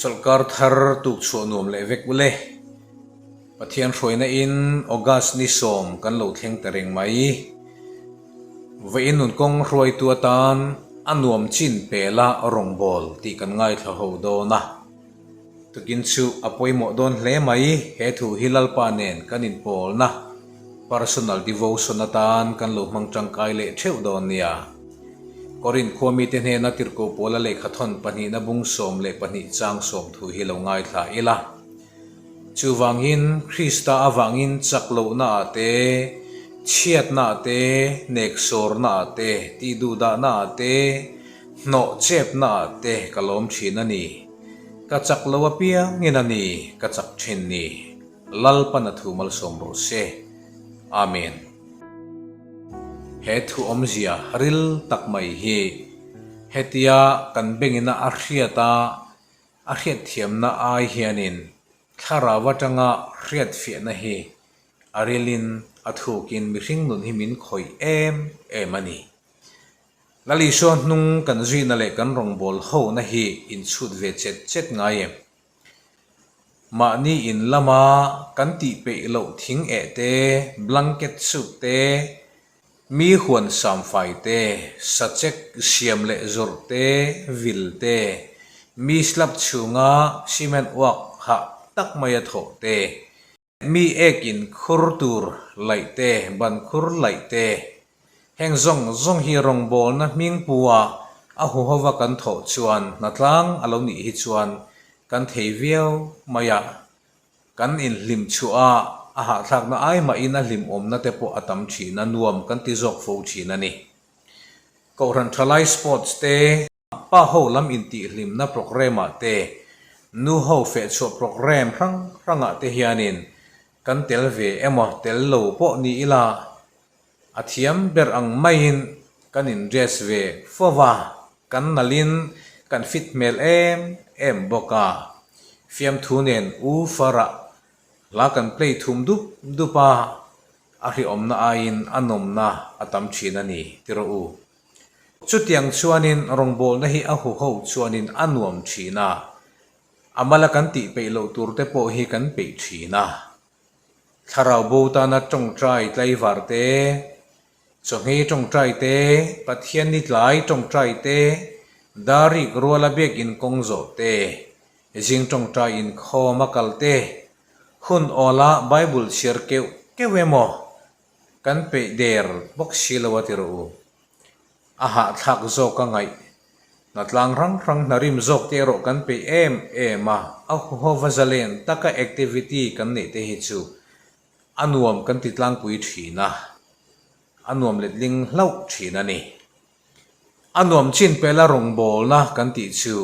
Chawlhkar thar tuk chhuah nuam leh vek ule. Pathian hruaina in August ni sawm kan lo thleng ta reng mai. Vawiin nun kawng hruaitu atan a nuam chin pela rawngbâwl tih kan ngaithla ho dawn a. Tukin chu a pawimawh dawn hle mai, he thu hi Lalpa nen kan inpawlna, personal devotion, atan kan lo hmang tangkai leh theuh dawn nia. Korinth khua mite hnena tirhkoh pawla lehkhathawn pahnihna bung 12 chang sawm thu hi lo ngaithla ila. Chuvangin Krista avangin chak lohnaah te, chhiatnaah te, neksawrnaah te, tihduhdahnaah te, hnawh chepnaah te ka lawm thin a ni. Ka chak lo apiangin a ni ka chak thin ni. Lalpan a thu malsawm rawh se. Amen. He thu awmzia ril tak mai hi hetia kan bengina a hriat a, A hriatthiamna ai hianin thlarau atanga hriatfiahna hi a rilin a thukin mihring nun hi min khawih em em a ni. Lal Isua hnung kan zuihna leh kan rawngbâwl hona hi inchhut ve chet chet ngai em? Mahni in lama kan tih peih loh thing eh te, blanket suk te, Mi huan samfai te, sachek siam leh zawrh te, vil te, mi slab chhunga cement uak hah tak maia thawh te, mi ek in khur tur laih te, ban khur laih te, heng zawng zawng hi rawngbawlna hming pua a huhova kan thawh chuan hnatlang a lo nih hi chuan kan thei viau mai a. Kan inhlim chhuah a, a hahthlakna ai mahin a hlimawmna te pawh a tam thin a, nuam kan ti zawk fo thin a ni. Kohhran thalai sports te, pa ho lam intihhlimna programme ah te, nu ho fehchhuah programme hrang hrangah te hianin kan tel ve emaw tel lo pawh ni ila, A thiam ber ang maiin kan in dress ve fo va, kan nalhin kan fit hmel em em bawk a. Fiamthu nen u farah hla kan play thum dup dup a, a hrehawmna aiin a nawmna a tam thin a ni ti rawh u. Chutiang chuanin rawngbawlna hi a huho chuanin a nuam thin a, a mala kan tih peih loh tur te pawh hi kan peih thin a. Thlarau bo tana tawngtai tlaivar te, chawhmei tawngtai te, Pathian ni tlai tawngtai te, darik ruala biakinn kawng zawh te, zing tawngtai inkhawm a kal te, hun awla Bible chhiar keuh keuh emaw kan peih der bawk si lo a ti rawh u. A hahthlak zawk a ngaih. Hnatlang hrang hrang hnarim zawk te erawh kan peih em em a, a huhova zalen taka activity kan neih te hi chu a nuam kan ti tlangpui thin a, a nuam letling hlauh thin a ni. A nuam chin pela rawngbawlna kan tih chu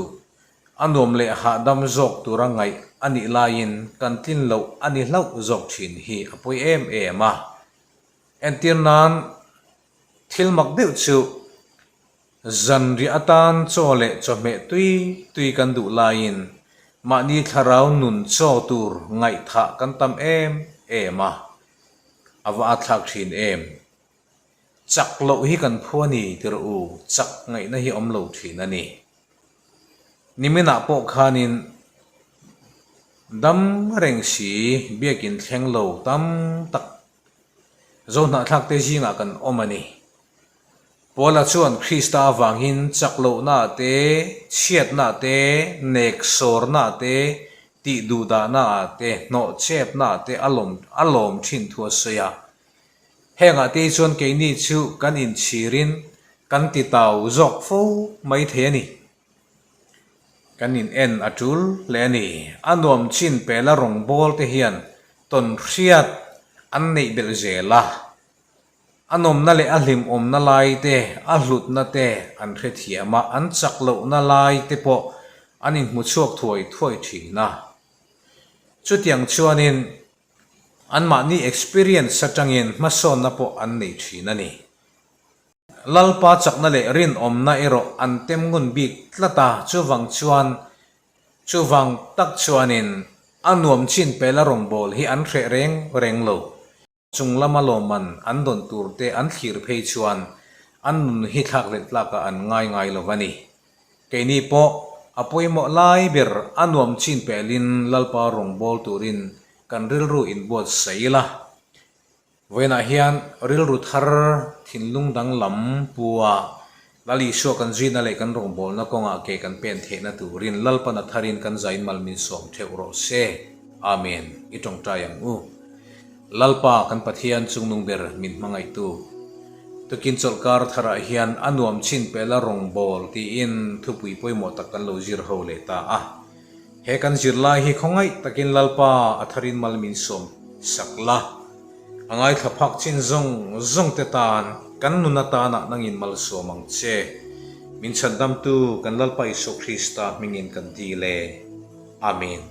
a nuam leh hahdam zawk tura ngaih a nih laiin kan tlin loh a ni hlauh zawk thin hi a pawi em em a. Entir nan Thil mak deuh chu zanriah atan chaw leh chawhmeh tui tui kan duh laiin mahni thlarau nun chaw tur ngaihthah kan tam em em a, a va atthlak thin em. Chak loh hi kan phu a ni ti rawh u, chak ngaihna hi awm lo thin a ni. Niminah pawh khanin dam reng si biakin thleng lo tam tak Zohnahthlak te zingah kan awm a ni. Paula chuan Krista avangin chak lohna te, chhiatna te, nek sawrna te, tih duhdahna te, hnawh chepna te a lawm a lawm thin thu a sawi a. Hengah te chuan keini chu kan inchhirin kan ti tau zawk fo mai thei a ni. Kan in en a tul hle a ni. A nuam chin pela rawngbâwl te hian tawn hriat an neih belh zel a. A nawmna leh a hlimawmna lai te, a hlutna te an hrethiam a, an chak lohna lai te pawh an inhmu chhuak thuai thuai thin a. Chutiang chuanin anmahni experience atangin hmasawnna pawh an nei thin a ni. Lalpa chakna leh rinawmna erawh an tem ngun bik tlat a, chuvang chuan chuvang tak chuanin a nuam chin pela rawngbâwl hi an hreh reng reng lo. Chung lama lawmman an dawn tur te an thlir phei chuan an nun hi thlak let tlakah an ngai ngai lo va ni. Keini pawh A pawimawh lai ber a nuam chin pelin Lalpa rawngbâwl turin kan rilru inbuatsaih ila. Vawiinah hian rilru thar thinlung danglam pu-a Lal Isua kan zuina leh kan rawngbawlna kawngah ke kan pen theihna turin Lalpan a tharin kan zain mal min sawm theuh rawh se. Amen. I tawngtai ang u. Lalpa kan Pathian chungnung ber min hmangaihtu. Tukin chawlhkar tharah hian a nuam chin pela rawngbâwl tiin thupui pawimawh tak kan lo zir ho leh ta a. He kan zirlai hi khawngaih takin Lalpa a tharin mal min sawm sak la. A ngaithla phak chin zawng zawng te tan kan nun atana nangin malsawm ang che. Min chhandamtu kan Lalpa Isua Krista hmingin kan dil e. Amen.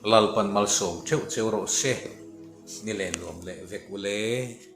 Lalpan malsawm theuh cheu rawh se. Ni len nuam leh vek ule.